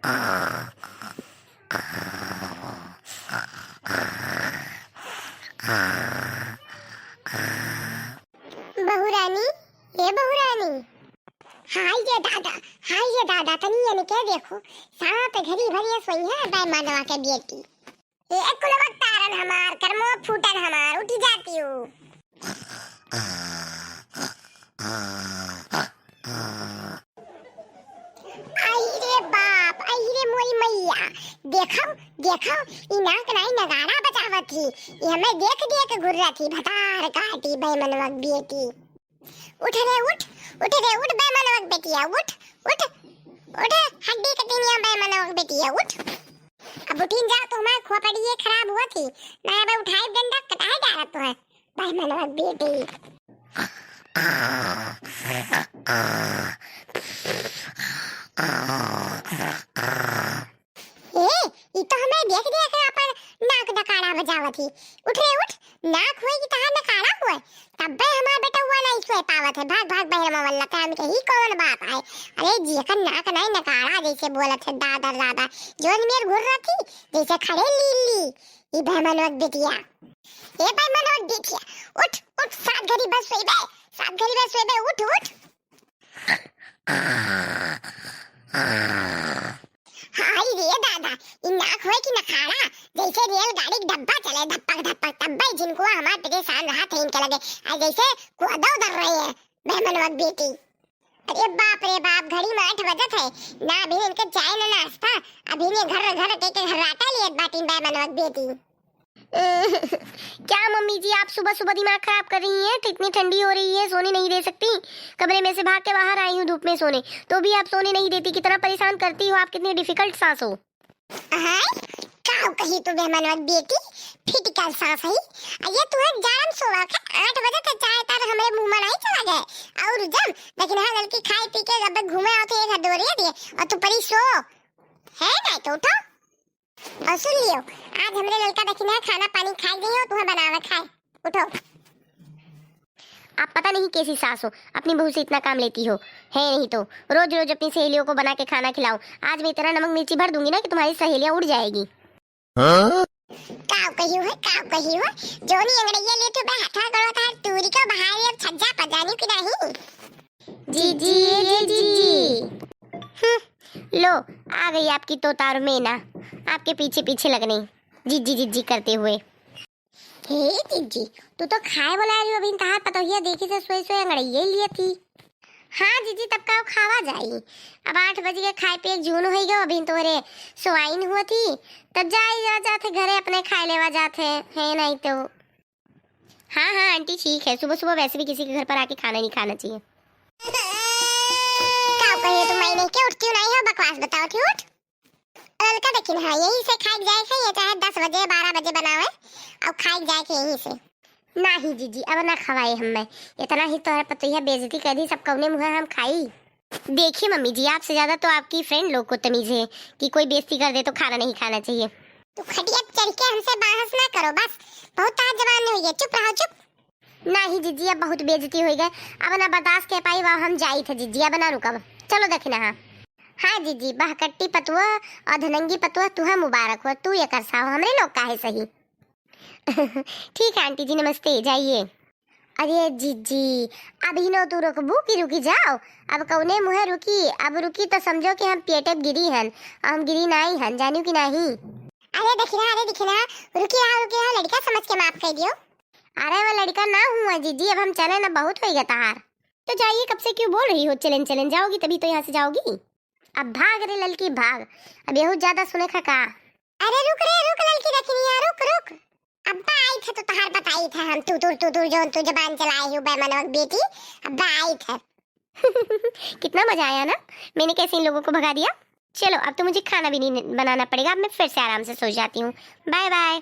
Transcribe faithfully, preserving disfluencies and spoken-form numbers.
बहू रानी, ए बहू रानी। हाय रे दादा, हाय रे दादा, तनी एनके देखो, सात घरी भर ये सोई है बैमनवा के बेटी। ए कुलवा के तारन हमार, करमो फूटन हमार, उठी जातिउ। आई रे बाप, आई रे मोरी मैया, देखउ, देखउ, ई नाक नाई नगाड़ा बजावत ही, ई हमें देख देख घुर्रत ही, भतार काटी बैमनवा के बेटी। उठ रे उठ, उठ रे उठ बैमनवा के बेटिया, उठ, उठ, उठ, हड्डी कटिनिया बैमनवा के बेटिया, उठ। अब उठिन जाओ तो हमार खोपड़िए खराब हुआ थी, ना अब उठाई डंडा कटाए जा रहा तो है, बैमनवा के बेटी। ए, ई तो हमें देख देख के अपन नाक नकाड़ा बजावत ही। उठ रे उठ, नाक होए कि तहार नकाड़ा होए, तब्बे हमार बेटउआ नाई सोए पावत है। भाग भाग बहरमवा वल्ला, काम के ही कौन बात आए। अरे जेकर नाक नाई नकाड़ा जैसे बोलत है दादा दादा, जोन मेर घुर्रत ही जैसे खड़े लीली, ई बैमनवा के बिटिया। ए बैमनवा के बिटिया, उठ उठ, सात घरी बस सोइबे, सात घरी बस सोइबे, उठ उठ। हाय रे दादा, ई नाक होए कि नखाड़ा, जैसे रेलगाड़ी के डब्बा चले धपक धपक, तब्बे झिनकुआ हमार परेशान रहत है इनके लगे, आ जैसे कुआदा उधर रहे हैं बैमनवा के बेटी। अरे बाप रे बाप, घड़ी में आठ बजत है, ना अभी इनके चाय ना नाश्ता, अभी ने घर घर के, के घर्राटा लियत बाटिन बैमनवा के बेटी। क्या मम्मी जी, आप सुबह सुबह दिमाग खराब कर रही हैं? इतनी ठंडी हो रही है, सोने नहीं दे सकती। कमरे में से भाग के बाहर आई हूँ धूप में सोने, तो भी आप सोने नहीं देती। कितना परेशान करती हो आप, कितनी डिफिकल्ट सास हो। हाय, काऊ कही तू बैमनवा के बेटी, फिटिकल सास है। आ ये तू एक जान सोवा के आठ बजे तक चाय तार हमरे मुंह में नहीं चला गए। और जब लेकिन हाँ लड़की खाए पी के जब घूमे आओ तो एक हाथ दौड़िए दिए और तू परी सो है, नहीं तो उठो। और सुन लियो, आज हमरे लड़का देखी ना खाना पानी खाए गई हो, तुम्हें बनावे खाए। उठो। आप पता नहीं कैसी सास हो, अपनी बहू से इतना काम लेती हो। है नहीं तो रोज रोज अपनी सहेलियों को बना के खाना खिलाओ। आज मैं इतना नमक मिर्ची भर दूंगी ना कि तुम्हारी सहेलियां उड़ जाएगी। हाँ? काव कही हो, काव कही हो, जोनी अंगड़ैया लेते बे हाथा गड़ो था, तूरी को बहारी अब छज्जा पजानी की नहीं। जीजी, ए जीजी। हम्म, लो, आ गई आपकी तोतार मैना, आपके पीछे पीछे लगने, जीजी जीजी करते हुए। हे जीजी, तू तो खाए बोला रही हो, अभी तहार पतोहिया देखी से सोए सोए अंगड़ैया ही लिया थी। हाँ जीजी, तब का खावा जाई, अब आठ बज के खाए पिए के जून होई गयो, अभी तोरे सोआइन हुआ थी, तब जाई जा जाते घरे अपने खाए लेवा जाते हैं, नहीं तो। हाँ, हाँ, आंटी ठीक है, सुबह सुबह वैसे भी किसी के घर पर आके खाना नहीं खाना चाहिए। का कहियो तू, मैं नहीं के उठती हूँ, नहीं हो बकवास बताओ थी, उठ। ललका देखिन, हाँ, यही से खाए जाए के, ये चाहे दस बजे, बारह बजे बनावे, अब खाए जाए के यहीं से। नाही जीजी, अब ना खवाए हम मैं, इतना ही तोहर पतोहिया बेइज्जती कर दी, सब कौने मुँह हम खाई। देखिए मम्मी जी, आपसे ज्यादा तो आपकी फ्रेंड लोग को तमीज है कि कोई बेइज्जती कर दे तो खाना नहीं खाना चाहिए। तू खटिया पे चढ़ के हमसे बहस ना करो, बस बहुत तार जबान हुई है, चुप रहो, चुप। नाही जीजी, अब बहुत बेइज्जती हुई गए, अब ना बर्दाश्त कर पाई, अब हम जाई थे जीजी, अब ना रुकब, चलो दखिना। हाँ, हाँ जीजी, बहकट्टी पतुआ और धनंगी पतुआ तुहा मुबारक हो, तू ये कर साहो, हमरे लोग काहे सही। ठीक है आंटी जी, नमस्ते, जाइए। अरे जीजी, अभी नो तू रुकबू कि रुकी जाओ? अब कौने मुँहे रुकी? अब रुकी तो समझो कि हम पेटे पे गिरी हन, और हम गिरी नाई हन, जानियो कि नाही? अरे दखिना, अरे दखिना, रुकी रहा, रुकी रहा, लड़का समझ के माफ कर दियो। अरे वो लड़का ना हुआ जीजी, अब हम चले ना, बहुत होइगा तहार। तो जाइए, कब से क्यों बोल रही हो चलन चलन, जाओगी तभी तो यहाँ से जाओगी। अब भाग रे ललकी भाग, अब यहू ज्यादा सुने खा का। अरे रुक रे रुक ललकी दखिनिया, रुक रुक, अब्बा आई थे तो तहार बताई थे हम, तू तू तू तू जौन तू जबान चलाए हो बैमनवा के बेटी, अब्बा आई थे। कितना मजा आया ना, मैंने कैसे इन लोगों को भगा दिया। चलो अब तो मुझे खाना भी नहीं बनाना पड़ेगा, अब मैं फिर से आराम से सो जाती हूँ। Bye bye.